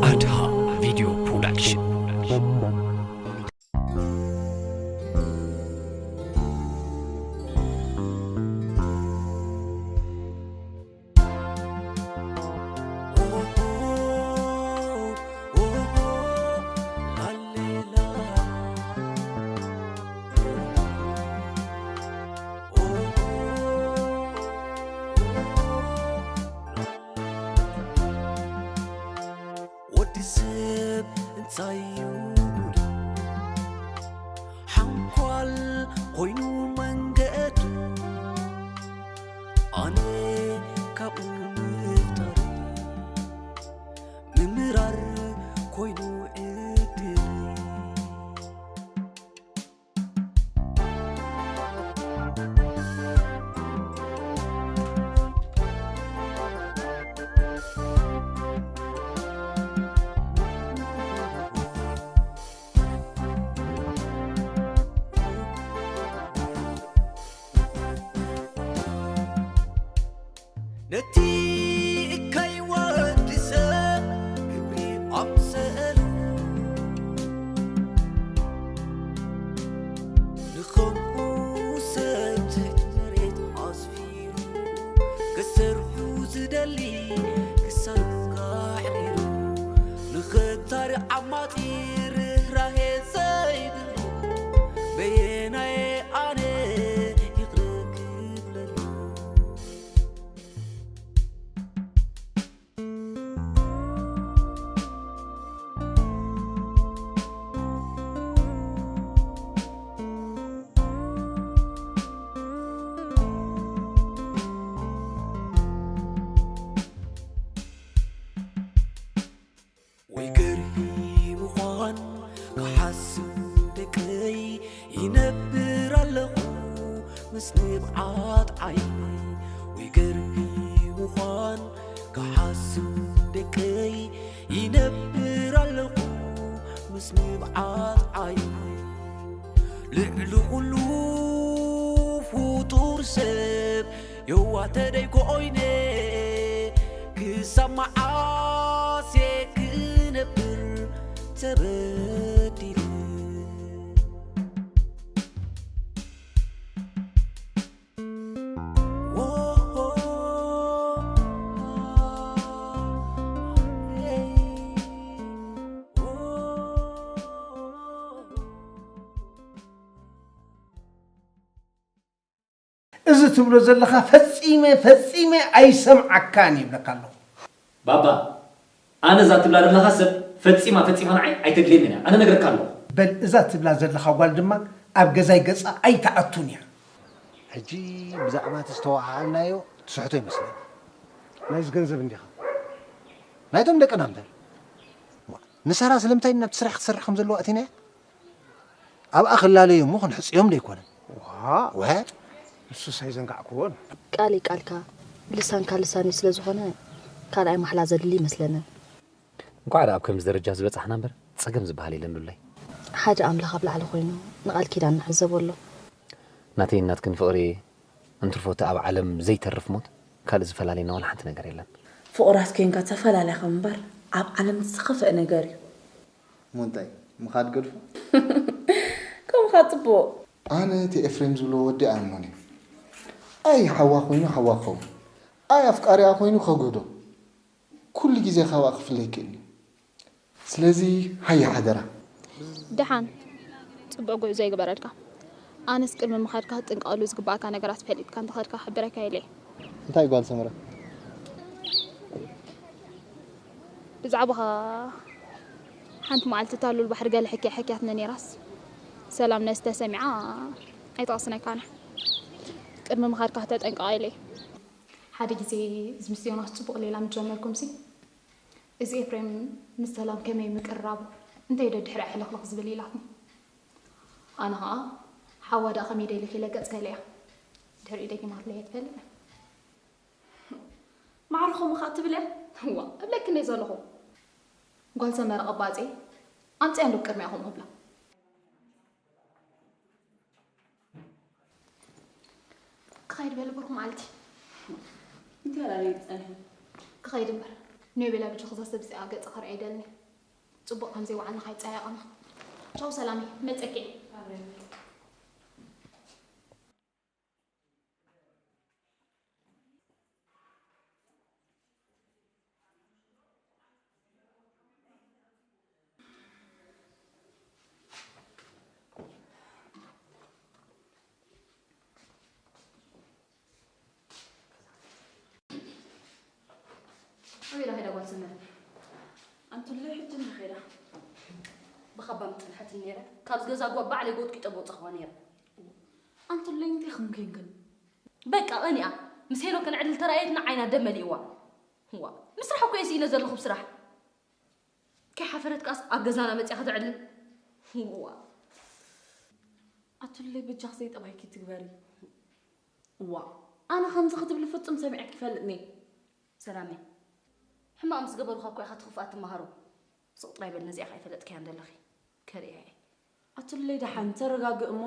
ኣድሃ ቪድዮ ፕሮዳክሽን። ወዲ ሰብ እንታይ እዩ ጉድ? ሓንኳል ኮይኑ መንገዱ፣ ኣነ ካብኡ ምፍጣር፣ ምምራር ኮይኑ ዕድል። ነቲ እካይ ወዲ ሰብ ግብሪ ኣምሰሉ፣ ንኸምኡ ሰብ ትሕቲ መሬት ኣስፊሩ፣ ክሰርሑ ዝደሊ ክሳብ ኣሕሪሩ፣ ንኽታሪ ዓማጺ ርህራሄ ዘይብሉ፣ በየናየ ኣነ ይቕረ ክብለሉ? ወይ ገርሂ ምዃን ክሓስብ ደቀይ ይነብር ኣለኹ ምስ ንብዓት ዓይኒ። ወይ ገርሂ ምዃን ክሓስብ ደቀይ ይነብር ኣለኹ ምስ ንብዓት ዓይኒ። ልዕሊ ኩሉ ፍጡር ሰብ የዋህ ተደይ ኮይነ ክሳብ መዓስ እየ ክነብር ተበዲለ? እዚ ትብሎ ዘለኻ ፈጺመ ፈጺመ ኣይሰምዓካን ይብለካ ኣለኹ። ባባ፣ ኣነ እዛ ትብላ ዘለኻ ሰብ ፈጺማ ፈጺማ ንዓይ ኣይተድልየንን እያ። ኣነ ነግረካ ኣለኹ። በል እዛ ትብላ ዘለኻ ጓል ድማ ኣብ ገዛይ ገጻ ኣይትኣቱን እያ። ሕጂ ብዛዕባ እቲ ዝተወዓዓልናዮ ትስሕቶ ይመስለኒ። ናይዚ ገንዘብ እንዲኻ? ናይቶም ደቅና እምበር። ንሳራ ስለምንታይ ናብቲ ስራሕ ክትሰርሕ ከም ዘለዋ ኣእቲናያ? ኣብኣ ክላለዩ እሞ ክንሕጽዮም ዶ ኣይኮነን? ዋእ! ወ- ንሱስ ኣይዘንጋዕክዎን። ቃለይ ቃልካ፣ ልሳንካ ልሳነይ ስለ ዝኾነ ካልኣይ ማሕላ ዘድሊ ኣይመስለንን። እንኳዕ ደኣ ኣብ ከምዚ ደረጃ ዝበጻሕና እምበር ጸገም ዝበሃል የለን ሉለይ። ሓደ ኣምላኽ ኣብ ላዕሊ ኮይኑ ንቓል ኪዳንና ሕዘቦ ኣሎ። ናተይን ናትክን ፍቕሪ እንትርፎ እቲ ኣብ ዓለም ዘይተርፍ ሞት ካልእ ዝፈላልየና ዋላ ሓንቲ ነገር የለን። ፍቑራት ኬንካ ተፈላሊኹም እምበር ኣብ ዓለም እቲ ዝኸፍአ ነገር እዩ። እሞ እንታይ ምኻድ ገድፎ? ከምኻ ጽቡቕ። ኣነ እቲ ኤፍሬም ዝብሎ ወዲ ኣየምኖን እየ። ኣይ ሓዋ ኮይኑ ሓዋ ክኸውን፣ ኣይ ኣፍቃሪኣ ኮይኑ ከግህዶ፣ ኩሉ ግዜ ካብኣ ክፍለ ይክእል እዩ። ስለዚ ሃየ ሓደራ። ደሓን፣ ጽቡቕ ጉዕዞ ይግበረልካ። ኣነስ ቅድሚ ምኻድካ ክትጥንቀቐሉ ዝግባኣካ ነገራት ፈሊጥካ እንተኸድካ ክሕብረካ ኢለ እየ። እንታይ ጓል ሰመረ? ብዛዕባኻ ሓንቲ መዓልቲ እታ ሉል ባሕሪ ገለ ሕክያ ሕክያትኒ ነይራስ፣ ሰላም ነዚ ተሰሚዓ ኣይትቐስነካን እያ። ቅድሚ ምኻድካ ክተጠንቅቓ ኢለ እየ። ሓደ ግዜ እዚ ምስ ዮናስ ጽቡቕ ሌላ ምስ ጀመርኩምሲ፣ እዚ ኤፍሬም ምስ ሰላም ከመይ ምቅርራቡ፣ እንታይ ደድሕሪኣ ሕልኽልኽ ዝብል ኢላትኒ። ኣነ ኸኣ ሓዋ ደኣ ከመይ ደሊኺ ኢለ ገጽ ከልያ፣ ድሕሪኡ ደጊማትለይ እየ ትፈልጥ። ማዕረ ከምኡ ኸኣ ትብል እያ? እዋ፣ እብለኪ እንደ ዘለኹ። ጓል ሰመረ ቀባጽ እየ፣ ኣምጽያ እንዶ ቅድሚኣ ከምኡ ክብላ። ክኸይድ በሊ ብሩኽ መዓልቲ። እንታይ ኣላለይ ትጸንሒ? ክኸይድ እምበር። ኖቤላ፣ ብጀኻ እዛ ሰብ እዚኣ ገጻ ክርኢ ኣይደልን። ጽቡቕ ከም ዘይወዓልና ከይጸያየቐና። ቻው ሰላመይ፣ መጸኪ እየ። ኣበይ ኢላ ከይዳ ጓል ሰመረ? ኣንቱለይ ሕጂ እንዳ ከይዳ። ብኻባ ምጽንሐትኒ ነይረ። ካብዚ ገዛ ጓ ባዕለይ ጎትኪ ጠቦ ጸኽዋ ነይረ። ኣንቱለይ እንታይ ኹን ኬንክን? በቃ ቀኒኣ። ምስ ሄኖክ ክንዕድል ተራእየትና ዓይና ደም መሊእዋ። ዋ፣ ምስራሕ እኮ እየ ስኢነ ዘለኹ ብስራሕ። ከይሓፈረት ከኣስ ኣብ ገዛና መጺኣ ከተዕልል። ዋ። ኣቱለይ በጃኽ ዘይጠባይኪ ትግበሪ። ዋ፣ ኣነ ከምዚ ክትብሊ ፍጹም ሰሚዐኪ ይፈልጥኒ። ሰላመይ፣ ሕማቕ ምስ ገበሩኻ እኮ ኢኻ እቲ ክፍኣት ትመሃሮ። ስቕ ጥራይ በል፣ ነዚኣ ከኣ ኣይፈለጥክያን ዘለኺ። ከርእያ እየ። ኣቱለይ ደሓን ተረጋግእ እሞ፣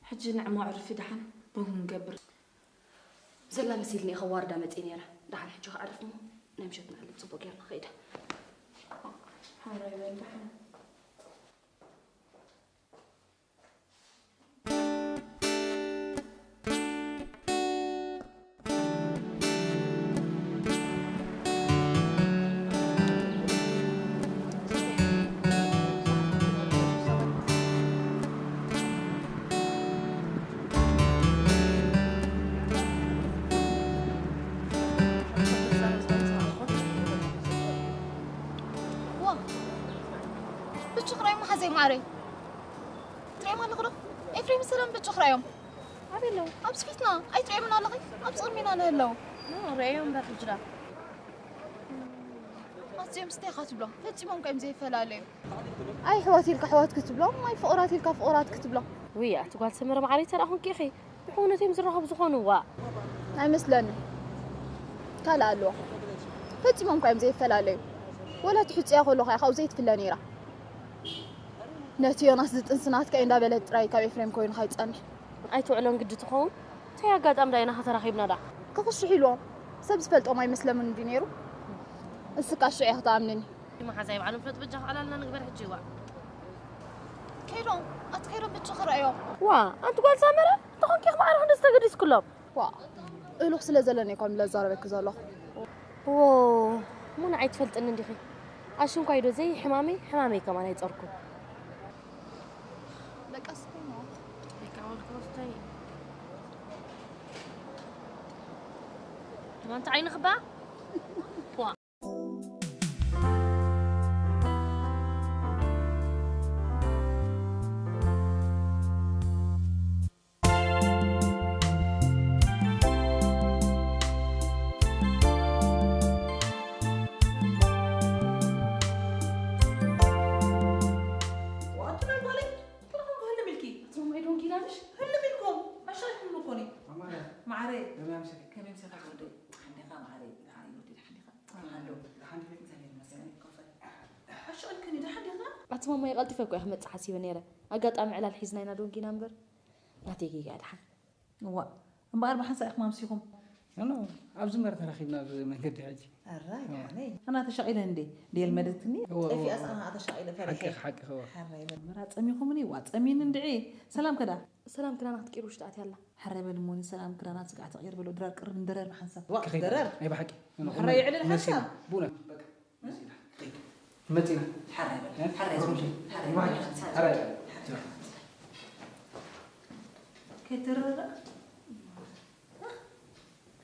ሕጂ ንዕሞ ዕርፊ ደሓን ቡን ክንገብር። ዘላ መሲልኒ ኢኻ ዋርዳ መጺእ ነይረ። ደሓን ሕጂ ከዕርፍ እሞ፣ ናይ ምሸት ንዕልብ ጽቡቕ ጌርና ኸይደ። ሓራይ በል ደሓን። ዋ፣ ብችኽራይ መሓዘይ ማዕረይ። ትሪኦም ኣለኹ ዶ? ኤፍሬም ሰላም ብችኽራዮም። ኣበይ ኣለዉ? ኣብዚ ፊትና። ኣይትሪኦምን ኣለኺ? ኣብዚ ቅድሜና ንህለዉ። ኖ፣ ርእዮም እምበር ሕጂ ደኣ። ኣዚኦም ስታይ ኢኻ ትብሎም? ፈጺሞም እኮ እዮም ዘይፈላለዩ። ኣይ ኣሕዋት ኢልካ ኣሕዋት ክትብሎም፣ ኣይ ፍቑራት ኢልካ ፍቑራት ክትብሎም። ውይ፣ ኣቲ ጓል ሰመረ ማዕረይ ተረኣኹንኪ ኢኺ። ብሕውነት እዮም ዝራኸቡ ዝኾኑ፣ ዋእ። ኣይመስለንን። ካልእ ኣለዎ። ፈጺሞም እኳ እዮም ዘይፈላለዩ። ወላ እቲ ሕጹያ ከለኹ እያ ካብኡ ዘይትፍለ ነይራ። ነቲ ዮናስ ዝጥንሲ ናትካ እዩ እንዳበለት ጥራይ ካብ ኤፍሬም ኮይኑ ከይጸንሕ። ኣይትውዕሎን ግዲ ትኸውን። እንታይ ኣጋጣሚ ደኣ ኢና ተራኺብና ደኣ? ክኽሽሕ ኢልዎም። ሰብ ዝፈልጦም ኣይመስለምን እንድዩ ነይሩ። እስካ ሽዑ ኢኻ ትኣምንኒ። መሓዛይ በዓሎም ፍለጥ በጃ ክኣላልና ንግበር ሕጂ ይዋእ። ከይዶም፣ ኣቲ ከይዶም ብጭ ክርእዮም። ዋ፣ ኣንቲ ጓል ሳመረ፣ እንተኾንኪ ማዕረ ክንደስ ተገዲስክሎም። ዋ፣ እሉኽ ስለ ዘለኒ እኮ ለዛረበኪ ዘለኹ። ዎ፣ እሞ ንዓይ ትፈልጥኒ እንዲኺ። ኣሽንኳይ ዶ ዘይ ሕማመይ፣ ሕማመይ ከማን ኣይጸርኩን። በቃ እስኪ ሞ። በቃ ወልከ ወስታይ። ማንታ ዓይንኽባ? ዋ። ዋቱ ናይ ጓለይ፣ ጥልኹም ክህልም ኢልኪ። እቶም ማይ ዶንጊ ናትሽ? ህልም ኢልኩም፣ ኣሻልኩም እኮ ነይ። ማማረ። ማዕረ። ከመይ ኣምሰኪ? ከመይ ኣምሰኪ ወደይ? ሓንዴኻ ማዕረ፣ ማዕረ ወደይ፣ ሓንዴኻ። ሓንዴኻ። ሓንዴኻ፣ እግዚኣብሔር ይመስገን። ኣሻልክኒ፣ ደሓን ዲኻ? ኣቲ ማማየ፣ ቀልጢፈ እኮ እየ ክመጽእ ሓሲበ ነይረ። ኣጋጣሚ ዕላል ሒዝና ኢና ዶንጊና እምበር። ናተይ ጌጋ እያ፣ ደሓን። እዋ፣ እምበኣር ብሓንሳእ ኢኹም ኣምሲኹም። ኖ፣ ኖ፣ ኣብዚ እምበር ተራኺብና ኣብ መንገዲ ሕጂ። ኣራይ፣ እዋ። ደሓነይ። ኣና ተሻቒለ እንዴ? ድየልመደትኒ? እዋ፣ እዋ፣ ጸፊኣስ እዋ። ኣና ተሻቒለ ፈሪሐ። ሓቅኺ፣ ሓቅኺ፣ እዋ። ሓራይ በል። እምበራ ጸሚኹምኒ፣ እዋ፣ ጸሚኒ እንድዒ። ሰላም ከዳ? ሰላም ክዳና ክትቅይር ውሽጢ ኣትያ ኣላ። ሓራይ በል እሞኒ፣ ሰላም ክዳና ስጋዕ ተቕይር በሎ። ድራር ቅርብ እንደረር ብሓንሳብ። እዋ፣ ክኸይድ ደረር። ናይ ብሓቂ። ኖ፣ ኖ፣ ሓራይ ዕልል መሲሉ። ሓንሳብ። ቡና። በቃ። መጺና። ሓራይ በል፣ እ? ሓራይ ሩምጂ። ሓራይ በል። ሓራይ በል። ከይትረረ።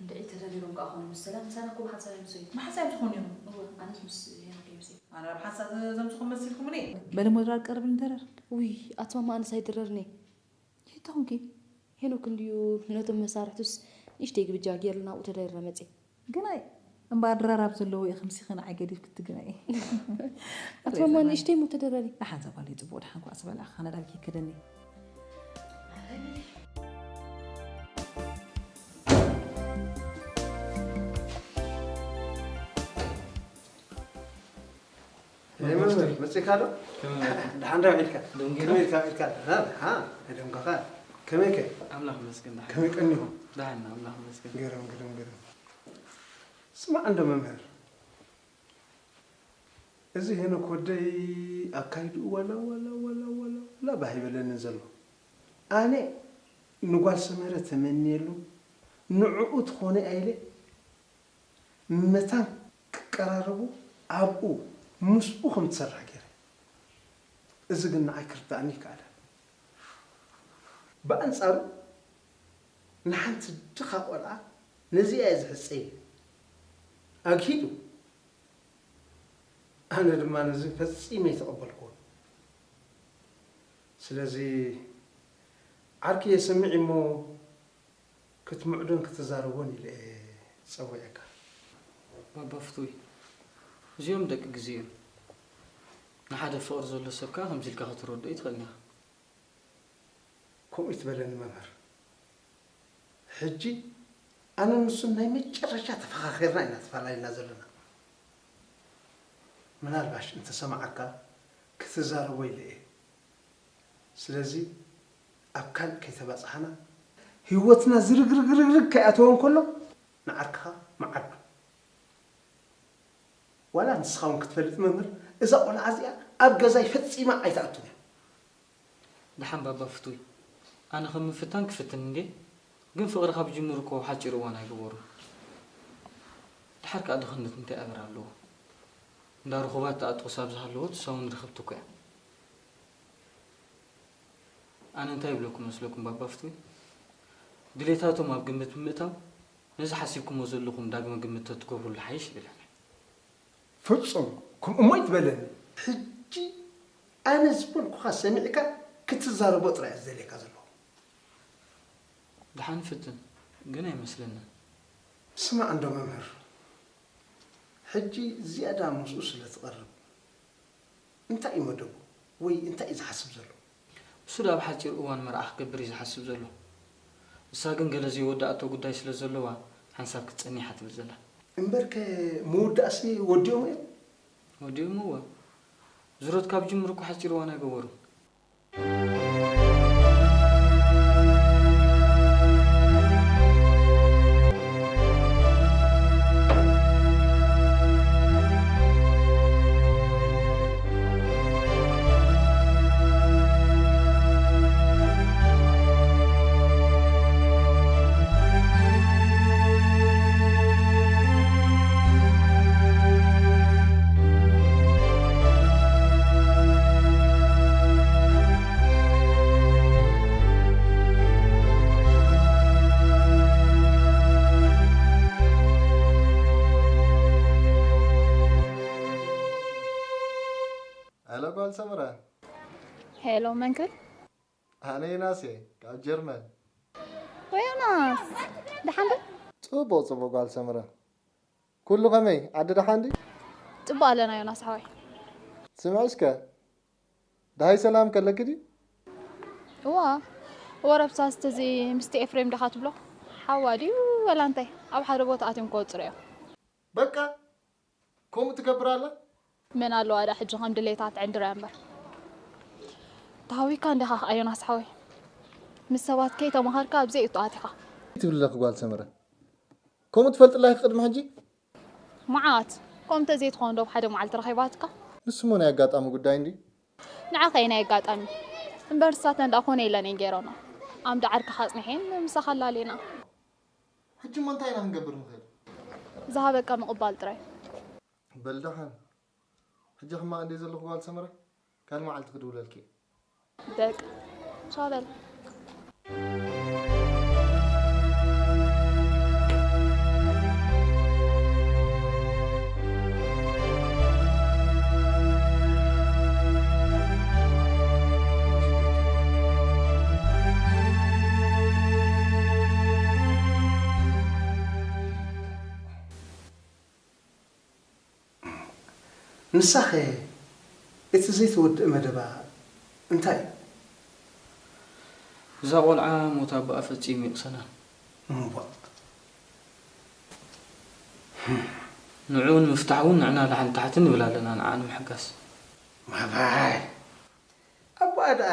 እንድዒ ተደሪሮም ከኣ ኾኑ ምስ ሰላም፣ ምሳና እኮ ብሓንሳብ እዮም ዝሰዩ። ብሓንሳብ እዮም ዝኾኑ እዮም። እወ፣ ኣነስ ምስ ሄኖክ እዮም ዝሰዩ። ኣነ ብሓንሳብ ዘምስኹም መሲልኩምኒ? በል እሞ ድራር ቀርብ ንደረር። ውይ፣ ኣቲ ማማ ኣነስ ኣይድረርን እየ። ይተኹንኪ? ሄኖክ እንድዩ ነቶም መሳርሕቱስ ንእሽተይ ግብጃ ጌርልና ኣብኡ ተደሪረ መጽየ። ግናይ እምበኣር ድራር ኣብ ዘለዎ ኢኺ ምሲኺ ንዓይ ገዲፍኪ ትግነይ። ኣቲ ማማ ንእሽተይ እሞ ተደረሪ። ደሓን እዛ ጓለይ ጽቡቕ ደሓን ኳዕ ዝበላ ኣነ ዳልኪ ከደኒ። መምህር፣ መጺእካ ዶ? ከመይ መጺእካ? ደሓን ዶ ውዒልካ? ደንጊና? ከመይ ኢልካ ውዒልካ? ደሓን፣ ደሓን። ደንጎኻ? ከመይ ከ? ኣምላኽ ይመስገን፣ ደሓን። ከመይ ቀኒኹም? ደሓን፣ ኣምላኽ ይመስገን። ገረም፣ ገረም፣ ገረም። ስማዕ እንዶ መምህር፣ እዚ ሄኖክ ወደይ ኣካይድኡ ዋላ ዋላ ዋላ ዋላ ዋላ ባህ ይበለኒ ዘሎ። ኣነ ንጓል ሰመረ ተመንየሉ፣ ንዕኡ ትኾነ ኢለ መታን ክቀራረቡ ኣብኡ ምስኡ ከም ትሰርሕ ገይረ። እዚ ግን ንዓይ ክርድኣኒ ይከኣለ። ብኣንጻሩ ንሓንቲ ድኻ ቆልዓ ነዚኣ እየ ዝሕጸ ኢለ ኣግሂዱ። ኣነ ድማ ነዚ ፈጺመ ኣይተቐበልኩዎን። ስለዚ ዓርኪ የሰምዕ እሞ ክትምዕዶን ክትዛረቦን ኢለ እየ ዝጸውዐካ። ባባ ፍቱይ፣ እዚኦም ደቂ ግዜ እዮም። ንሓደ ፍቕሪ ዘሎ ሰብ ከኣ ከምዚ ኢልካ ክትረድኦ ኣይትኽእልን ኢኻ። ከምኡ ይትበለኒ መምህር። ሕጂ ኣነ ንሱን ናይ መጨረሻ ተፈኻኺርና ኢና ተፈላለና ዘለና። ምናልባሽ እንተሰማዓካ ክትዛረቦ ኢለ እየ። ስለዚ ኣብ ካልእ ከይተባጻሕና ህይወትና ዝርግርግርግርግ ከይኣተወ እንከሎ ንዓርክኻ መዓዱ። ዋላ ንስኻ እውን ክትፈልጥ መምህር፣ እዛ ቆልዓ እዚኣ ኣብ ገዛይ ፈጺማ ኣይትኣቱን እያ። ደሓን ባባ ፍቱይ፣ ኣነ ከም ምፍታን ክፍትን እንዴ፣ ግን ፍቕሪ ካብ ጅምሩ እኮ ሓጺር እዋን ኣይገበሩን። ደሓር ከኣ ድኽነት እንታይ ኣበር ኣለዎ? እንዳ ርኹባት ትኣጥቑ ሳብ ዝሃለወት እሳ እውን ርኽብቲ እኮ እያ። ኣነ እንታይ ይብለኩም መስለኩም ባባ ፍቱይ? ድሌታቶም ኣብ ግምት ብምእታው ነዚ ሓሲብኩሞ ዘለኹም ዳግመ ግምት ተትገብሩሉ ሓይሽ ይብል ኣነ። ፍጹም ከምኡ እሞ ኣይትበለኒ። ሕጂ ኣነ ዝበልኩኻ ሰሚዕካ ክትዛረቦ ጥራይ እየ ዝደልየካ ዘለኹ። ደሓን ፍትን ግን ኣይመስለንን። ስማዕ እንዶ መምህር፣ ሕጂ ዝያዳ ምስኡ ስለ ትቐርብ እንታይ እዩ መደቡ ወይ እንታይ እዩ ዝሓስብ ዘሎ? እሱ ደኣ ኣብ ሓጺር እዋን መርዓ ክገብር እዩ ዝሓስብ ዘሎ። እሳ ግን ገለ ዘይወዳእቶ ጉዳይ ስለ ዘለዋ ሓንሳብ ክትጸኒሓ ትብል ዘላ። እምበርከ ምውዳእሲ ወዲኦም እዮም? ወዲኦምዎ። ዙረት ካብ ጅምር እኮ ሓጺር እዋን ኣይገበሩን። ሄሎ ጓል ሰመረ። ሄሎ መንክል። ኣነ ዮናስ እየ ካብ ጀርመን። ወይ ዮናስ፣ ደሓን ዶ? ጽቡቕ ጽቡቕ ጓል ሰመረ። ኩሉ ከመይ? ዓዲ ደሓን ድዩ? ጽቡቕ ኣለና ዮናስ ሓወይ። ስምዒ እስከ፣ ደሃይ ሰላም ከለኪ ድዩ? እዋ፣ ወረብሳስ እዚ ምስቲ ኤፍሬም ዲኻ ትብሎ ሓዋ ድዩ ወላ እንታይ? ኣብ ሓደ ቦታ ኣትዮም ክወጽሩ እዮም። በቃ ከምኡ ትገብር ኣላ? መን ኣለዋ ደኣ ሕጂ ከም ድሌታ ትዕንድራ እምበር። ተሃዊካ እንዲኻ ከኣ ዮናስ ሓወይ። ምስ ሰባት ከይተማሃርካ ኣብ ዘይእቱ ኣቲኻ። ትብሊ ኣለኺ ጓል ሰመረ። ከምኡ ትፈልጥላ ኢኺ ቅድሚ ሕጂ? መዓት። ከምኡ እንተዘይትኸውን ዶ ብሓደ መዓልቲ ረኺባትካ? ንሱ እሞ ናይ ኣጋጣሚ ጉዳይ እንድዩ። ንዓኸ ናይ ኣጋጣሚ። እምበር ንሳተን ደኣ ኮነ ኢለን እየን ገይረንኦ። ኣምዲ ዓርክኻ ኣጽኒሐን ምሳኻ ኣላልየንኣ። ሕጂ እሞ እንታይ ኢና ክንገብር ንኽእል? ዝሃበካ ምቕባል ጥራይ። በል ደሓን። ሕጂ ሕማቕ እንድየ ዘለኹ ጓል ሰመረ። ካልእ መዓልቲ ክድውለልኪ እየ። በቃ። ቻው በል። ንሳኸ እቲ ዘይተወድአ መደባ እንታይ እዩ? እዛ ቆልዓ ሞት ኣቦኣ ፈጺሙ ይቕሰና። እምቧእ። ንዕኡ ንምፍታሕ እውን ንዕና ላዕልን ታሕትን ንብል ኣለና፣ ንዓ ንምሕጋዝ። ማባይ። ኣቦኣ ደኣ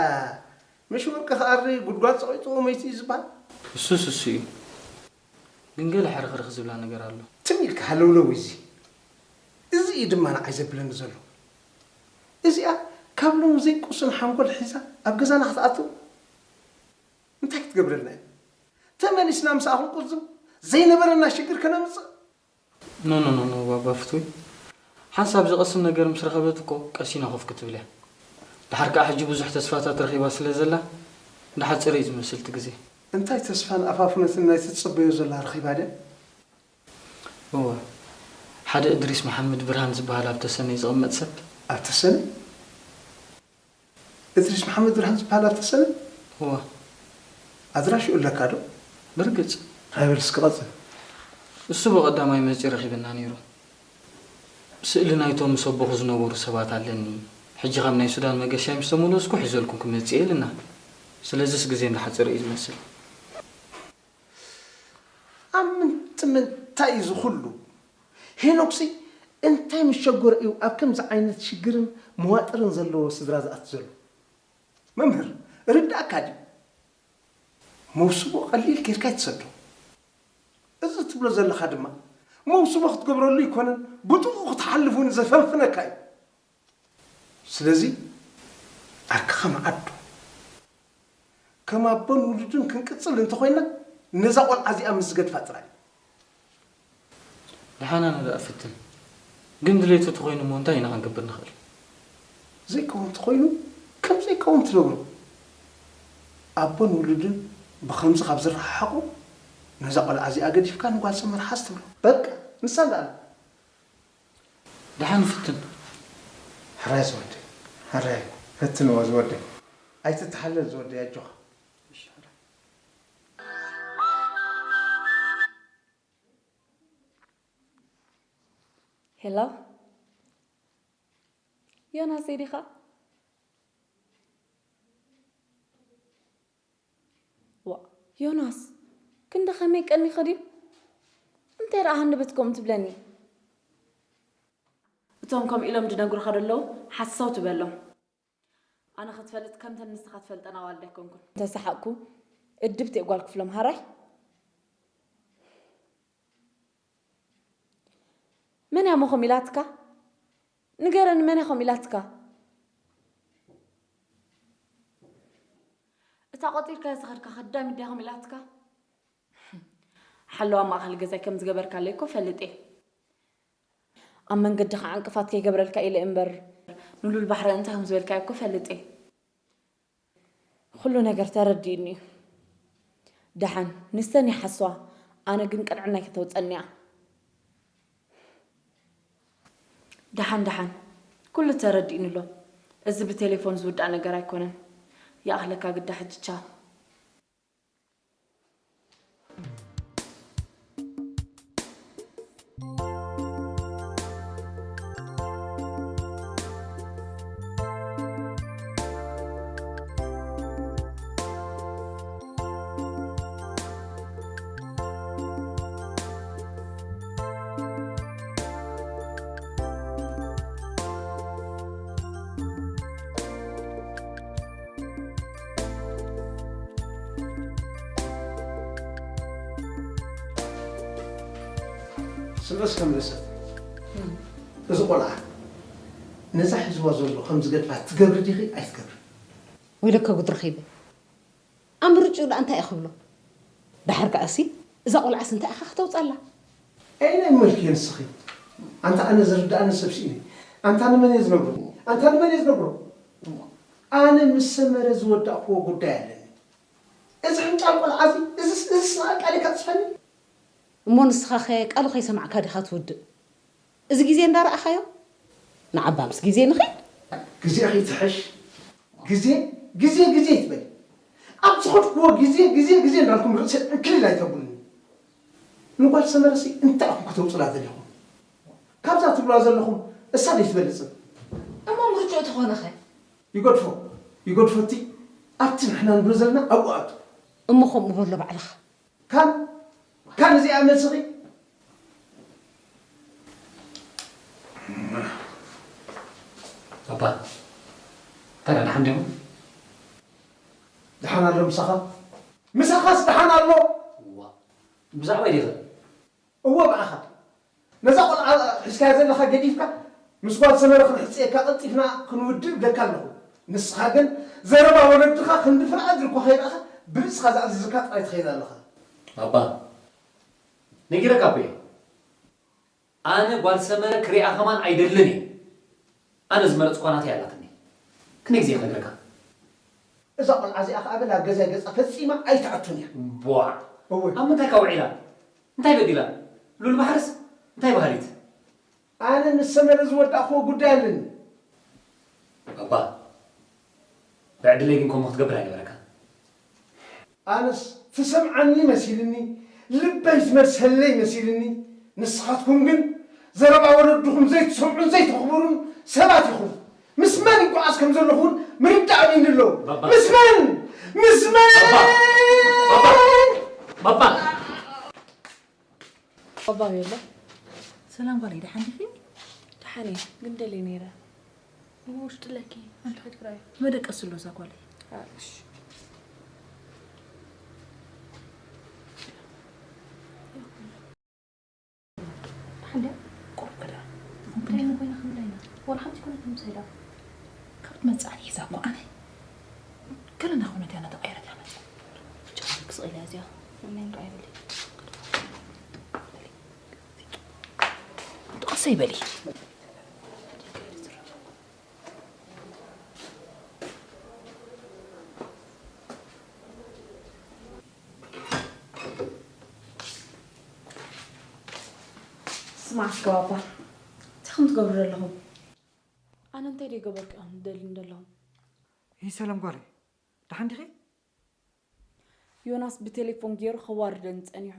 ምሽ ወርቂ ክኣሪ ጉድጓድ ጸቒጥዎ መይቱ እዩ ዝበሃል? እሱስ እሱ እዩ። ግን ገለ ሕርኽርኽ ዝብላ ነገር ኣሎ። ትም ኢልካ ሃለውለው እዚ። እዚ እዩ ድማ ንዓይ ዘብለኒ ዘሎ። እዚኣ ካብ ሎሚ ዘይቁስን ሓንጎል ሒዛ ኣብ ገዛና ክትኣቱ እንታይ ክትገብረልና እዩ? ተመሊስና ምስኣ ክንቁዝም ዘይነበረና ሽግር ከነምጽእ? ኖ ኖ ኖ ኖ ባባ ፍቱይ፣ ሓንሳብ ዝቐስን ነገር ምስ ረኸበት እኮ ቀሲና ኮፍ ክትብል እያ። ድሓር ከኣ ሕጂ ብዙሕ ተስፋታት ረኺባ ስለ ዘላ እንዳሓጸረ እዩ ዝመስል እቲ ግዜ። እንታይ ተስፋን ኣፋፍነትን ናይ ትጽበዮ ዘላ ረኺባ ድያ? እወ፣ ሓደ እድሪስ መሓመድ ብርሃን ዝበሃል ኣብ ተሰነይ ዝቕመጥ ሰብ። ኣብ ተሰነይ? እድሪስ መሓመድ ብርሃን ዝበሃል ኣብ ተሰነይ? እወ። ኣድራሽኡ ኣለካ ዶ? ብርግጽ። ሃይበል እስኪ ቀጽል። እሱ ብቐዳማይ መጺኡ ረኺብና ነይሩ። ስእሊ ናይቶም ምስ ኣቦኹ ዝነበሩ ሰባት ኣለኒ። ሕጂ ካብ ናይ ሱዳን መገሻይ ምስ ተመለስኩ ሒዘልኩም ክመጽእ እየ ኢልና። ስለዚስ ግዜ እንዳሓጸረ እዩ ዝመስል። ኣብ ምንት ምንታይ እዩ ዝኹሉ? ሄኖክሲ እንታይ ምስ ሸገሮ እዩ ኣብ ከምዚ ዓይነት ሽግርን መዋጥርን ዘለዎ ስድራ ዝኣቱ ዘሎ? መምህር ርዳእካ ድዩ? መውስቦ ቀሊል ጌርካ ኣይትሰዶ። እዚ ትብሎ ዘለኻ ድማ መውስቦ ክትገብረሉ ኣይኮነን ብጥቕኡ ክትሓልፍ እውን ዘፈንፍነካ እዩ። ስለዚ ዓርክኻ መዓዱ ከም ኣቦን ውሉድን ክንቅጽል እንተኾይንና ነዛ ቆልዓ እዚኣ ምስ ዝገድፋ ጥራይ። ደሓን ኣነ ደኣ እፍትን። ግን ድሌቱ ተኾይኑ እሞ እንታይ ኢና ክንገብር ንኽእል? ዘይከውን ተኾይኑ ከም ዘይከውን ትነግሮ። ኣቦን ውሉድን ብኸምዚ ካብ ዝረሓሓቑ ነዛ ቆልዓ እዚኣ ገዲፍካ ንጓል ሰመር ሓዝ ትብሎ። በቃ ንሳ እንዳኣለ ደሓን ፍትን። ሕራይ ዝወደይ ሕራይ ፈትንዎ ዝወደይ ኣይትተሓለል ዝወደይ ኣጆኻ። ሄሎ ዮናስ ዲኻ? ዋ ዮናስ ክንዲ ከመይ ቀኒኸ ድዩ? እንታይ ደኣ ሃንደበት ከምኡ ትብለኒ? እቶም ከምኡ ኢሎም ዝነግሩኻ ዘለዉ ሓሰውቲ በሎም። ኣነ ክትፈልጥ ከምተን ንስኻ ትፈልጠን ኣዋልድ ኣይኮንኩን። እንተሰሓቕኩ እድብቲ እየ ጓል ክፍሎም ሃራይ። መን እያ እሞ ከምኡ ኢላትካ? ንገረኒ መን እያ ከምኡ ኢላትካ? እታ ቆጺርካያ ዝኸድካ ከዳሚት ድያ ከምኡ ኢላትካ? ሓለዋ ማእኸል ገዛይ ከም ዝገበርካለይ እኮ እፈልጥ እየ። ኣብ መንገዲ ከዓ ዕንቅፋት ከይገብረልካ ኢለ እምበር ንሉል ባሕሪ እንታይ ከም ዝበልካዮ እኮ እፈልጥ እየ። ኩሉ ነገር ተረዲእኒ እዩ። ደሓን ንሰን ይሓስዋ ኣነ ግን ቅንዕናይ ከተውፀኒ እያ። ደሓን ደሓን ኩሉ ተረዲእኒ ኣሎ። እዚ ብቴሌፎን ዝውዳእ ነገር ኣይኮነን። ይኣኽለካ ግዳ ሕጂ ቻው። ስምዕስ ከም ደሰት እዚ ቆልዓ ነዛ ሒዝዋ ዘሎ ከም ዝገድፋ ትገብሪ ዲኺ ኣይትገብሪ? ወይለከ ጉድ ረኺበ። ኣብ ምርጭኡ ደኣ እንታይ እየ ክብሎ? ደሓር ከኣሲ እዛ ቆልዓስ እንታይ ኢኻ ክተውጻላ? ኣይ ናይ መልኪ ንስኺ ኣንታ ኣነ ዝርዳእኒ ሰብ ስኢነ ኣንታ ንመን እየ ዝነግሮ ኣንታ ንመን እየ ዝነግሮ ኣነ ምስ ሰመረ ዝወዳእክዎ ጉዳይ ኣለኒ እዚ ሕንጫል ቆልዓ እዚ እዝስ እዝስ ንኣቃሊካ ጽፈኒ እሞ ንስኻኸ ቃሉ ከይሰማዕካ ዲኻ ትውድእ? እዚ ግዜ እንዳረኣኻዮ ንዓባ ምስ ግዜ ንኺድ። ግዜ ከይትሕሽ ግዜ ግዜ ግዜ ይትበል ኣብ ዝኸድክዎ ግዜ ግዜ ግዜ እንዳልኩም ርእሲ ዕንክሊል ኣይተብሉኒ ንጓል ሰመረሲ እንታይ ኢኹም ከተውፅላ ደሊኹም ካብዛ ትብላ ዘለኹም እሳ ደይትበልፅን እሞ ምርጭኡ ተኾነኸ ይገድፎ ይገድፎ እቲ ኣብቲ ንሕና ንብሎ ዘለና ኣብኡ ኣቱ እሞ ከምኡ በሎ ባዕልኻ ካን ካን እዚኣ መልስኺ ኣባ እንታይ ደኣ ደሓን ዲኹም? ደሓን ኣሎ ምሳኻ? ምሳኻስ ደሓን ኣሎ? እዋ ብዛዕባይ ዲኻ? እወ ብኣኻ ነዛ ቆልዓ ሒዝካያ ዘለኻ ገዲፍካ ምስ ጓል ሰመረ ክንሕጽየካ ቀልጢፍና ክንውድእ እብለካ ኣለኹ። ንስኻ ግን ዘረባ ወለድኻ ክንዲ ፍርዓት እኳ ከይረኣኻ ብርእስኻ ዝኣዘዝካ ጥራይ ትኸይድ ኣለኻ። ኣባ፣ ነጊረካ እኮ እየ። ኣነ ጓል ሰመረ ክሪኣ ከማን ኣይደልን እየ። ኣነ ዝመረጽኳ ናተይ ኣላትኒ። ክንደይ ግዜ ክነግረካ? እዛ ቆልዓ እዚኣ ከኣ በላ ኣብ ገዛይ ገጻ ፈጺማ ኣይትኣቱን እያ። ቧዕ! እወ። ኣብ ምንታይ ከ ውዒላ? እንታይ በዲላ? ሉል ባሕርስ እንታይ በሃሊት? ኣነ ምስ ሰመረ ዝወዳእክዎ ጉዳይ ኣለኒ። ኣባ፣ ብዕድለይ ግን ከምኡ ክትገብር ኣይነበረካን። ኣነስ ትሰምዓኒ መሲልኒ፣ ልበይ ትመልሰለይ መሲልኒ። ንስኻትኩም ግን ዘረባ ወለድኹም ዘይትሰምዑን ዘይተኽብሩን ሰባት ኢኹም። ምስ መን ይጓዓዝ ከም ዘለኹ እውን ምርዳእ ኣብዩኒ ኣሎ። ባባ። ምስ መን? ምስ መን? ባባ። ባባ። ባባ። ባባ የሎ። ሰላም ጓለይ፣ ደሓን ዲኺ? ደሓን እየ፣ ግን ደልየ ነይረ። እሞ ውሽጢ ኣለኪ፣ ውሽጢ ከይድኪ ርኣዪ። መደቀሲ ኣሎ እዛ ጓለይ። እሺ። ደሓን ድያ? ቁሩብ ከዳ። እንታይ ኮይና ክብላ ኢና? ዋላ ሓንቲ ኮነት ምሳይ ደኣ። ካብ ትመጽእ ኣነ ሒዛ እኮ ኣነ። ገለ ናኹነት እያ እናተቐየረት እያ መጽእ። ጨርቂ ክስቕ ኢላ እዚኣ። እመን ዶ ኣይበሊ። ጥቕሰይ በሊ። ስማዕ እስከ ባባ፣ እንታይ ከም ትገብሩ ዘለኹም? ኣነ እንታይ ደይገበርኩ ኢኹም ትደልዩኒ ዘለኹም? ይህ ሰላም ጓለይ፣ ደሓን ዲኺ? ዮናስ ብቴሌፎን ገይሩ ከዋርደኒ ጸኒሑ።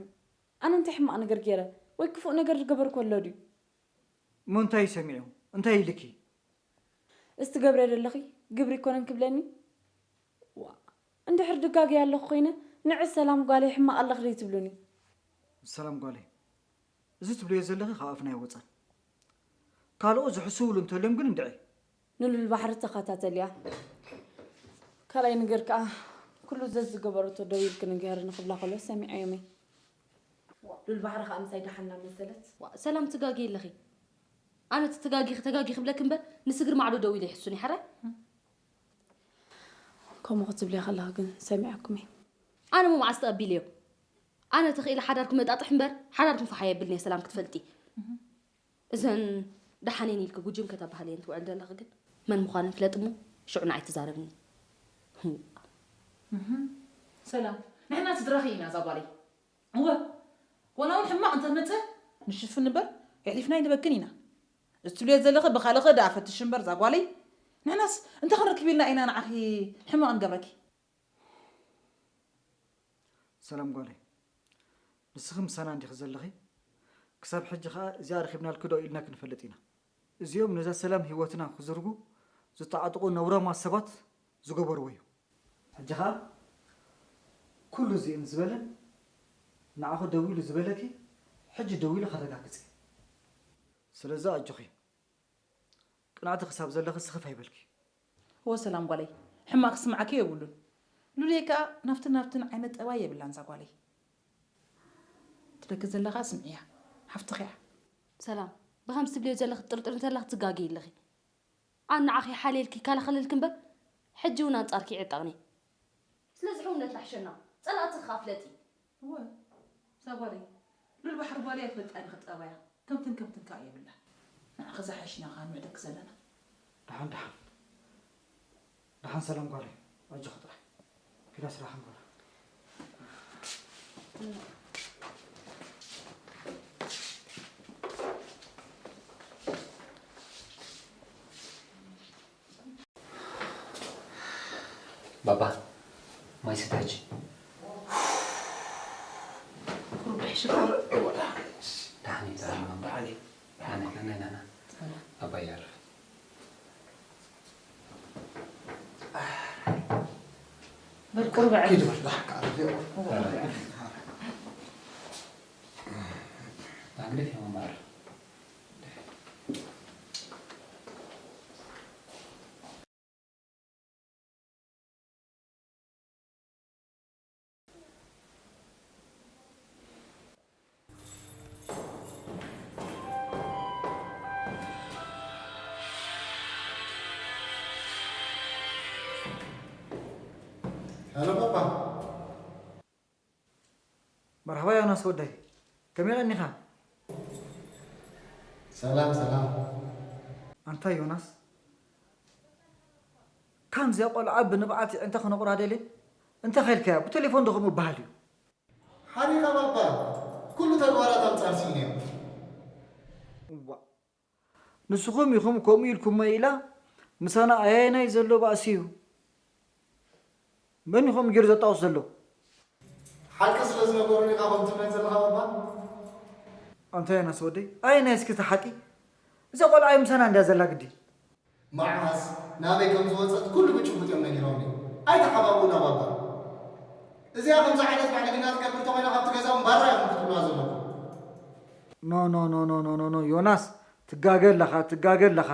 ኣነ እንታይ ሕማቕ ነገር ገይረ? ወይ ክፉእ ነገር ዝገበርኩ ኣሎ ድዩ? እሞ እንታይ እዩ ሰሚዑ? እንታይ ኢልኪ? እዚ ትገብርዮ ዘለኺ ግብሪ ኣይኮነን ክብለኒ? ዋ፣ እንድሕር ድጋገ ኣለኹ ኮይነ፣ ንዒ ሰላም ጓለይ ሕማቕ ኣለኺ ደይትብሉኒ? ሰላም ጓለይ፣ እዚ ትብልዮ ዘለኺ ካብ ኣፍና ኣይወጻን። ካልኦት ዝሕስውሉ እንተልዮም ግን እንድዒ። ንሉል ባሕሪ ተኸታተልያ። ካልኣይ ነገር ከኣ፣ ኩሉ ዘዝገበረቶ ደው ኢልኪ ንገርኒ ክብላ ከሎ ሰሚዐዮም'የ። ሉል ባሕሪ ከኣ ምሳይ ደሓን እናመሰለት። ዋ፣ ሰላም ትጋጊ ኣለኺ። ኣነ ትጋጊ፣ ተጋጊ ክብለኪ እምበር፣ ንስግር ማዕዶ ደው ኢለ ይሕሱኒ፣ ሓራይ? ከምኡ ክትብልያ ከለኺ ግን ሰሚዐኩም እየ። ኣነ እሞ መዓስ ተቐቢለዮ? ኣነ ተኽኢለ ሓዳርኩም መጣጥሕ እምበር፣ ሓዳርኩም ፈሓይ የብልን እየ፣ ሰላም ክትፈልጢ። እዘን ደሓን እየን ኢልኪ ጉጅም ከተባህልየን ትውዕል ዘለኺ ግን መን ምዃነን ፍለጢ እሞ ሽዑ ንዓይ ትዛረብኒ። እህ። ሰላም፣ ንሕና ስድራኺ ኢና እዛ ጓለይ። እወ፣ ዋላ እውን ሕማቕ እንተመጸ ንሽፍን እምበር የሕሊፍና ኣይንበክን ኢና። እዚ ትብልዮ ዘለኺ ብኻልእ ደኣ ፈትሽ እምበር እዛ ጓለይ። ንሕናስ እንታይ ክንረክብ ኢልና ኢና ንዓኺ ሕማቕ ንገብረኪ? ሰላም ጓለይ፣ ንስኺ ምሳና እንዲኺ ዘለኺ? ክሳብ ሕጂ ኸኣ እዚኣ ረኺብናልኪ ዶ ኢልና ክንፈልጥ ኢና። እዚኦም ነዛ ሰላም ህይወትና ክዝርጉ ዝተዓጠቑ ነውራማት ሰባት ዝገበርዎ እዩ። ሕጂ ኸኣ ኩሉ እዚእን ዝበለን ንዓኺ ደዊሉ ዝበለኪ ሕጂ ደዊሉ ከረጋግጽ እየ። ስለዚ ኣጆኺ። ቅንዕቲ ክሳብ ዘለኺ ስኽፍ ኣይበልኪ። እወ ሰላም ጓለይ፣ ሕማቕ ክስምዓኪ የብሉን። ሉልየ ከኣ ናብትን ናብትን ዓይነት ጠባይ የብላን እዛ ጓለይ። ትደኪ ዘለኻ ስምዕያ፣ ሓፍትኺ እያ። ሰላም፣ ብኸምዚ ትብልዮ ዘለኺ ትጥርጥሪ እንተለኺ ትጋገዪ ኣለኺ። ኣነ ንዓኺ ሓልየልኪ ይከላኸለልኪ እምበር፣ ሕጂ እውን ኣንጻርኪ ይዕጠቕን እየ። ስለዚ ሕውነትና ሕሸና፣ ጸላእትኺ ከኣ ፍለጢ። እወ፣ እዛ ጓለይ፣ ሉል ባሕሪ ጓለይ ኣይትፈልጣን ኢኺ ጠባያ። ከምትን ከምትን ከኣ የብላ። ንዓኺ ዝሓይሽና ከኣ ንውዕደኪ ዘለና። ደሓን፣ ደሓን። ደሓን ሰላም ጓለይ፣ ኣጆኺ ጥራይ። ኪዳ ስራሕ እምበር። ባባ፣ ማይ ስተ ሕጂ። ቁሩብ ይሕሸካ? እወ፣ ደሓን እዩ። ደሓን እዩ፣ ደሓን እዩ፣ ማማ። ደሓን እዩ። ደሓን እዩ። ና፣ ና፣ ና፣ ና። ሰላም። ባባ ይዓርፍ። በል ቁሩብ ኣዕርፍ። ኪዱ በል፣ ደሓን ከዓርፍ እዩ። እወ። ና፣ ግደፍ፣ ማማ፣ ኣዕርፍ። ሄሎ ባባ። መርሓባ ዮናስ ወደይ፣ ከመይ ቀኒኻ? ሰላም ሰላም። ኣንታ ዮናስ፣ ካንዚኣ ቆልዓ ብንብዓት ይዕንተ ክነቑራ ደልየ፣ እንተ ኸይልካያ ብቴሌፎን ዶ ከምኡ ይበሃል እዩ? ሓሪኻ ባባ፣ ኩሉ ተግባራት ኣንጻር ሲን እዮም። እዋ፣ ንስኹም ኢኹም ከምኡ ኢልኩሞ ኢላ፣ ምሳና ኣየናይ ዘሎ ባእሲ እዩ? መን ኢኹም ገይሩ ዘጣውስ ዘሎ? ሓቂ ስለ ዝነገሩኒ ኢኻ ከምኡ ትብለኒ ዘለኻ ባባ? ኣንታ ዮናስ ወደይ፣ ኣየናይ እስኪ እቲ ሓቂ? እዛ ቆልዓ እዩ ምሳና እንድያ ዘላ ግዲ። መዓስ ናበይ ከም ዝወጸት ኩሉ ብጭቡጥ እዮም ነጊሮምኒ። ኣይተሓባብኡና ባባ። እዚኣ ከምዚ ዓይነት ባዕልግና ትገብር ተኾይና ካብቲ ገዛ እውን ባራ ኢኹም ክትብሉዋ ዘለኩም። ኖ ኖ ኖ ኖ ኖ ኖ ኖ ዮናስ፣ ትጋገ ኣለኻ፣ ትጋገ ኣለኻ።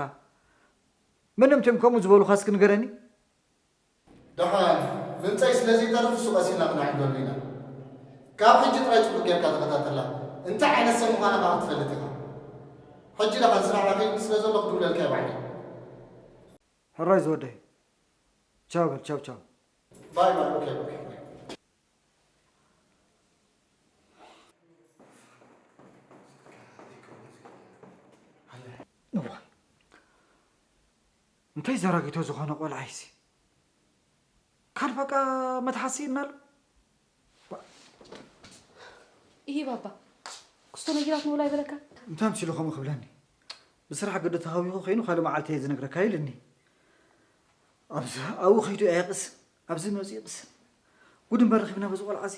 መን እዮም እቲኦም ከምኡ ዝበሉኻ እስኪ ንገረኒ? ደሓን ምምፀይ ስለ ዘይተርፍ እሱ ቀስ ኢልና ክነዕልለሉ ኢና። ካብ ሕጂ ጥራይ ፅቡቅ ጌርካ ተኸታተላ። እንታይ ዓይነት ሰብ ምዃና ከዓ ክትፈልጥ ኢኻ። ሕጂ ደሓን ስራሕ ረኺብኒ ስለ ዘሎ ክድውለልካ እየ ባዕለይ። ሕራይ ዝወደይ። ቻው በል፣ ቻው ቻው። ባይ ባይ፣ ኦኬ ኦኬ። እዋይ፣ እንታይ ዘራጊቶ ዝኾነ ቆልዓ እዩሲ? ካል በቃ መትሓሲ ይናሉ። እሂ ባባ፣ ክስቶ ነጊራት ንውላ ይበለካ። እንታይ ምሲሉ ከምኡ ክብለኒ? ብስራሕ ግዲ ተሃዊኹ ኮይኑ ካልእ መዓልቲ እየ ዝነግረካ ኢልኒ። ኣብዚ ኣብኡ ከይዱ እየ ቅስን፣ ኣብዚ መፂኡ ቅስን። ጉድ እምበር ረኺብና በዚ ቆልዓ እዚ።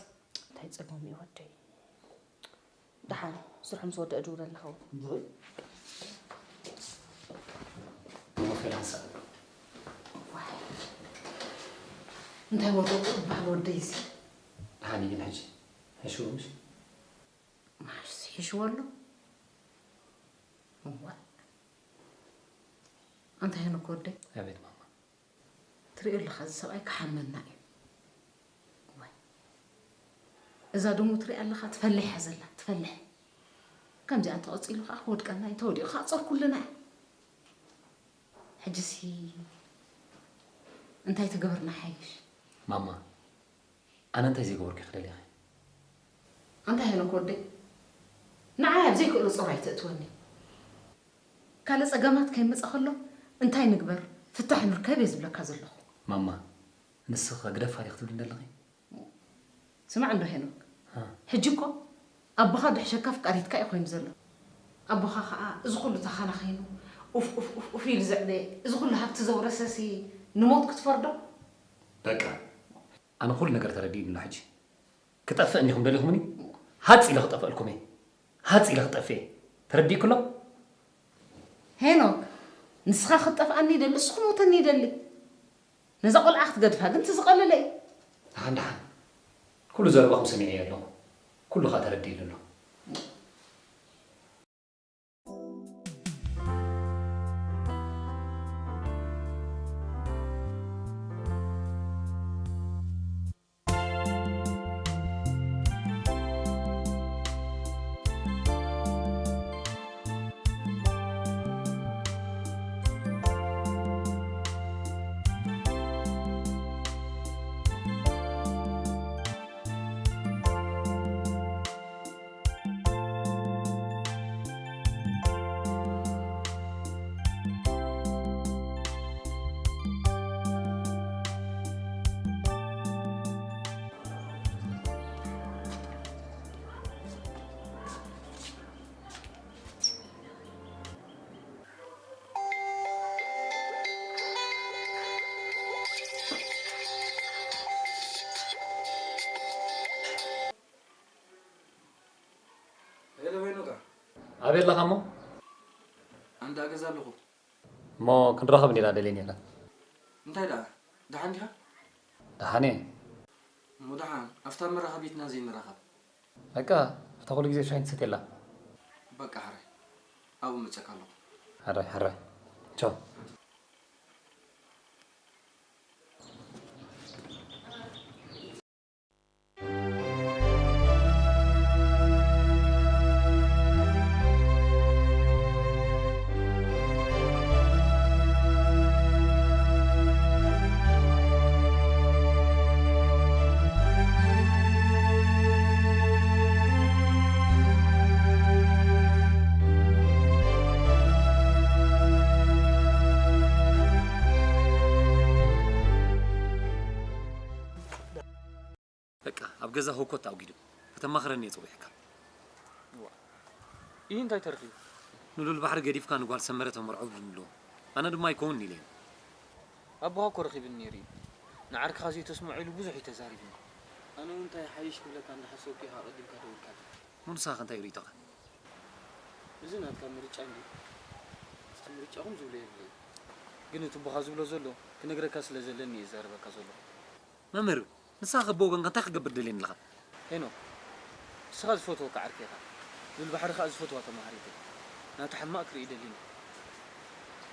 እንታይ ጸገም እዩ ወደይ? ደሓን ስርሑ ምስ ወደአ ድውለልኻ። እንድዒ። መፈላሳ። ዋይ። እንታይ ወደቁ ዝበሃል ወደይ እዚ? ደሓን እዩ ግን ሕጂ። ሕሽው ምሽ? ማሽ ሕሽው ኣሎ? እዋ። ኣንታ ሄኖክ ወደይ? ኣቤት ማማ። ትሪኦ ኣለኻ፣ እዚ ሰብኣይ ክሓመና እዩ። ዋይ። እዛ ደሞ ትሪኣ ኣለኻ፣ ትፈልሕ እያ ዘላ፣ ትፈልሕ። ከምዚኣ እንተቐጺሉ ኸዓ ክወድቀና እዩ፣ እንተወዲቑ ኸዓ ጾር ኩልና እዩ። ሕጂሲ እንታይ ተገበርና ሓይሽ? ማማ፣ ኣነ እንታይ ዘይገበርኩ ክደልየኺ? ኣንታ ሄኖክ ወደይ፣ ንዓይ ኣብ ዘይክእሎ ጾር ኣይተእትወኒ። ካልእ ጸገማት ከይመጸ ከሎ እንታይ ንግበር፣ ፍታሕ ንርከብ እየ ዝብለካ ዘለኹ። ማማ፣ ንስኺ ግደፋ ዲኺ ትብልኒ ዘለኺ? ስማዕ እንዶ ሄኖክ፣ እ። ሕጂ እኮ ኣቦኻ ድሕሸካ ፍቃሪትካ እዩ ኮይኑ ዘሎ። ኣቦኻ ኸዓ እዚ ኩሉ ተኻናኺኑ፣ ኡፍ፣ ኡፍ፣ ኡፍ፣ ኡፍ ኢሉ ዘዕበየ፣ እዚ ኩሉ ሃብቲ ዘውረሰሲ ንሞት ክትፈርዶ? በቃ፣ ኣነ ኩሉ ነገር ተረዲእኒ ኣሎ ሕጂ። ክጠፍእ እንዲኹም ደሊኹምኒ? ሃጽ ኢለ ክጠፍአልኩም እየ። ሃጽ ኢለ ክጠፍእ እየ። ተረዲእኩ ኣሎ? ሄኖክ፣ ንስኻ ክትጠፍኣኒ ይደሊ፣ ንሱ ክሞተኒ ይደሊ። ነዛ ቆልዓ ክትገድፋ ግን እቲ ዝቐለለ እዩ። ደሓን፣ ደሓን። ኩሉ ዘረባኹም ሰሚዐዮ ኣለኹ። ኩሉ ኸኣ ተረዲእሉ ኣሎ። ሄሎ ሄኖካ። ኣበይ ኣለኻ እሞ? ኣንዳ ገዛ ኣለኹ። እሞ ክንራኸብ እንዲና ደልየ ነይረ። እንታይ ደኣ? ደሓን ዲኻ? ደሓን እየ። እሞ ደሓን፣ ኣብታ መራኸቢትና ዘይንራኸብ? በቃ፣ ኣብታ ኩሉ ግዜ ሻሂ ትሰትየላ። በቃ፣ ሕራይ። ኣብኡ መጸካ ኣለኹ። ሕራይ፣ ሕራይ። ቻው። ገዛ ህውኮት ኣውጊዱ። ከተማኽረኒ እየ ጸዊዕካ። ዋ፣ ይህ እንታይ ተረኺቡ? ንሉል ባሕሪ ገዲፍካ ንጓል ሰመረ ተመርዖ ብንብሎ። ኣነ ድማ ኣይከውን ኢለ እየ። ኣቦኻ እኮ ረኺብኒ ነይሩ እዩ። ንዓርክኻ ዘይተስምዖ ኢሉ ብዙሕ እዩ ተዛሪብኒ። ኣነ እውን እንታይ ሓይሽ ክብለካ እንዳሓሰብኩ ኢኻ ኣቐዲምካ ደውልካለይ። እሞ ንስኻ ከ እንታይ እዩ ርእይቶኻ? እዚ ናትካ ምርጫ እንድዩ። እስቲ ምርጫኹም ዝብሎ የብለይ። ግን እቲ ኣቦኻ ዝብሎ ዘሎ ክነግረካ ስለ ዘለኒ እየ ዝዛረበካ ዘለኹ። መምህር፣ ንስኻ ከ ብወገንካ እንታይ ክትገብር ደልየኒ ኣለኻ? ሄኖክ፣ ንስኻ ዝፈትወካ ዓርከይ ኢኻ። ሉል ባሕሪ ከኣ ዝፈትዋ ተማሃሪት እያ። ናታ ሕማቕ ክርኢ ደሊኒ።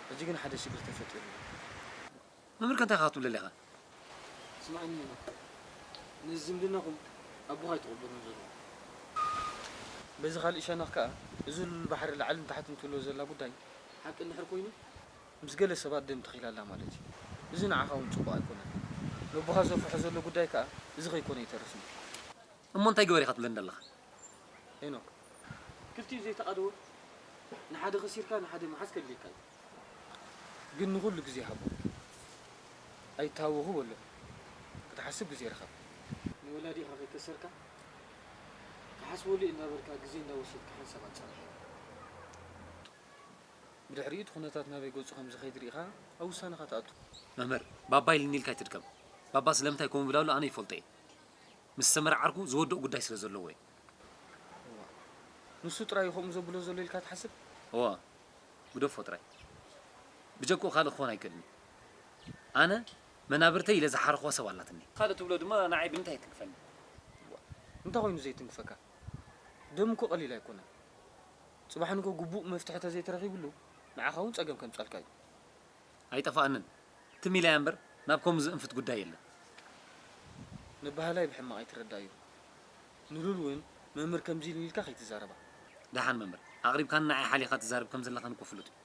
ሕጂ ግን ሓደ ሽግር ተፈጢሩኒ። መምህር ከ እንታይ ኢኻ ክትብል ደሊኻ? ስምዓኒ ሄኖክ፣ ነዚ ዝምድናኹም ኣቦኻ ኣይተቐበሎን ዘሎ። በዚ ካልእ ሸነኽ ከኣ እዚ ሉል ባሕሪ ላዕልን ታሕትን ትብሎ ዘላ ጉዳይ ሓቂ እንድሕር ኮይኑ፣ ምስ ገለ ሰባት ደም ተኺላ ኣላ ማለት እዩ። እዚ ንዓኻ እውን ጽቡቕ ኣይኮነን። ነቦኻ ዘፍርሖ ዘሎ ጉዳይ ከኣ እዚ ከይኮነ ኣይተርፍን። እሞ እንታይ ግበር ኢኻ ትብለኒ ዘለኻ? ሄኖክ፣ ክልቲኡ ዘይተቓደወ ንሓደ ከሲርካ ንሓደ ምሓዝ ከድልየካ እዩ። ግን ንኹሉ ግዜ ሃቦ። ኣይተሃወኹ በሎ። ክትሓስብ ግዜ ርኸብ። ንወላዲኻ ከይከሰርካ ክሓስበሉ እየ እናበልካ ግዜ እንዳወሰድካ ሓንሳብ ኣጻንሕ። ብድሕሪኡ እቲ ኩነታት ናበይ ገጹ ከም ዝኸይድ ርኢኻ ኣብ ውሳነኻ ትኣቱ። መምህር፣ ባባ ኢልኒ ኢልካ ኣይትድከም። ባባ ስለምንታይ ከምኡ ምባሉ ኣነ ይፈልጦ እየ። ምስ ሰመረ ዓርኩ ዝወድኦ ጉዳይ ስለ ዘለዎ እየ። ንሱ ጥራይ እዩ ከምኡ ዘብሎ ዘሎ ኢልካ ትሓስብ? እወ፣ ግደፎ ጥራይ። ብጀክኡ ካልእ ክኾን ኣይክእልን እዩ። ኣነ መናብርተይ ኢለ ዝሓረኽዋ ሰብ ኣላትኒ። ካልእ ትብሎ ድማ ንዓይ ብምንታይ የትንክፈኒ? እንታይ ኮይኑ ዘይትንክፈካ? ደም እኮ ቀሊል ኣይኮነን። ጽባሕ ንግሆ ግቡእ መፍትሒ ተዘይተረኺብሉ ንዓኻ እውን ጸገም ከምጻልካ እዩ። ኣይጠፍኣንን። ትም ኢላ እያ እምበር ናብ ከምኡ ዝእንፍት ጉዳይ የለን። ንበሃላይ ብሕማቕ ኣይትረዳእዮ። ንሉል እውን መምህር ከምዚ ኢሉኒ ኢልካ ከይትዛረባ። ደሓን መምህር፣ ኣቕሪብካኒ ንዓይ ሓሊኻ ትዛረብ ከም ዘለኻን እኮ ፍሉጥ እዩ።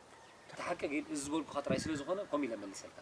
እቲ ሓቂ ግን እዚ ዝበልኩኻ ጥራይ ስለ ዝኾነ ከምኡ ኢለ መልሰልካ።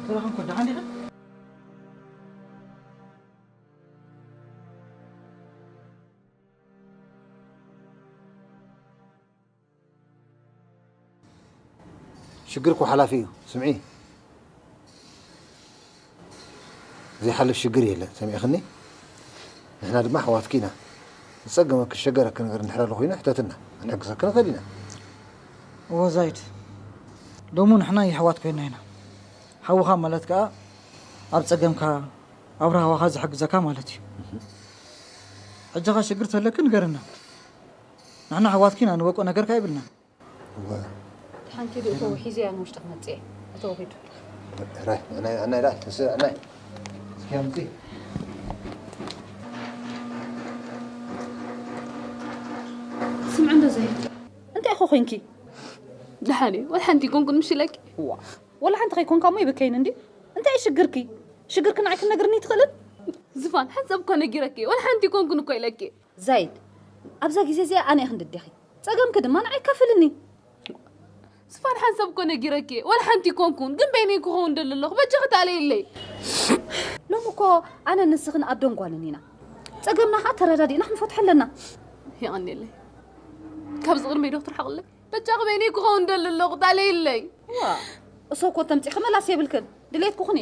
ተረኸብኩ ደሓን ዲኻ? ሽግር እኮ ሓላፊ እዩ ስምዒ። ዘይሓልፍ ሽግር የለን ሰሚዕኽኒ። ንሕና ድማ ኣሕዋትኪ ኢና። ዝጸገመኪ ዝሸገረኪ ነገር እንድሕር ኣሎ ኮይኑ ሕተትና፣ ክንሕግዘኪ ንኽእል ኢና። እወ ዛይድ፣ ሎሚ ንሕና የሕዋት ኮይና ኢና። ሓውኻ ማለት ከኣ ኣብ ጸገምካ ኣብ ራህዋኻ ዝሕግዘካ ማለት እዩ። ሕጂ ኸ ሽግር ተለኪ ንገርና። ንሕና ኣሕዋትኪ ኢና፣ ንወቆ ነገርካ የብልናን። እወ። ሓንቲ ኢዱ እተው ሒዘያ ንውሽጢ ክመጽእ እየ። እተው ኺዱ። ራይ፣ ኣናይ፣ ኣናይ፣ ራይ፣ ተስእ፣ ኣናይ። እስኪ ኣምጺ። ስምዒ እንዶ ዘይድ። እንታይ ኢኹ ኮንኪ? ደሓን እየ። ወላ ሓንቲ ኣይኮንኩን ምሽ ኢለኪ። ዋ፣ ወላ ሓንቲ ከይኮንካ እሞ ይብከይን እንዲ። እንታይ እዩ ሽግርኪ? ሽግርኪ ንዓይ ክትነግርኒ ትኽእልን? ዝፋን፣ ሓንሳብ እኮ ነጊረኪ እየ። ወላ ሓንቲ ኣይኮንኩን እኮ ኢለኪ። ዛይድ፣ ኣብዛ ግዜ እዚኣ ኣነ እየ ክንድዴኺ። ጸገምኪ ድማ ንዓይ ከፍልኒ። ዝፋን ሓንሳብ እኮ ነጊረኪ እየ። ወላ ሓንቲ ኣይኮንኩን፣ ግን በይነይ ክኸውን ደሊ ኣለኹ። በጃኺ ተኣለይለይ። ሎሚ እኮ ኣነ ንስኽን ኣዶን ጓልን ኢና። ጸገምና ኸኣ ተረዳዲእና ክንፈትሖ ኣለና። የቐንየለይ። ካብዚ ቅድመይ ዶ ክትርሕቕለይ? በጃኺ በይነይ ክኸውን ደሊ ኣለኹ። ተኣለይለይ። ዋ፣ እሶ እኮ ተምጺኺ መላስ የብልክን። ድሌትኪ ኩኒ።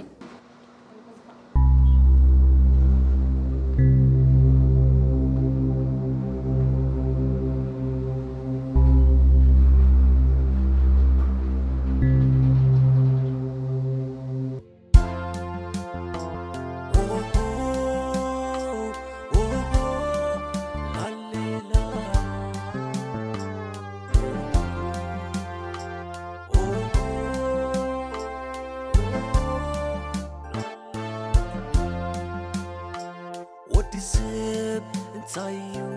ወዲ ሰብ እንታይ እዩ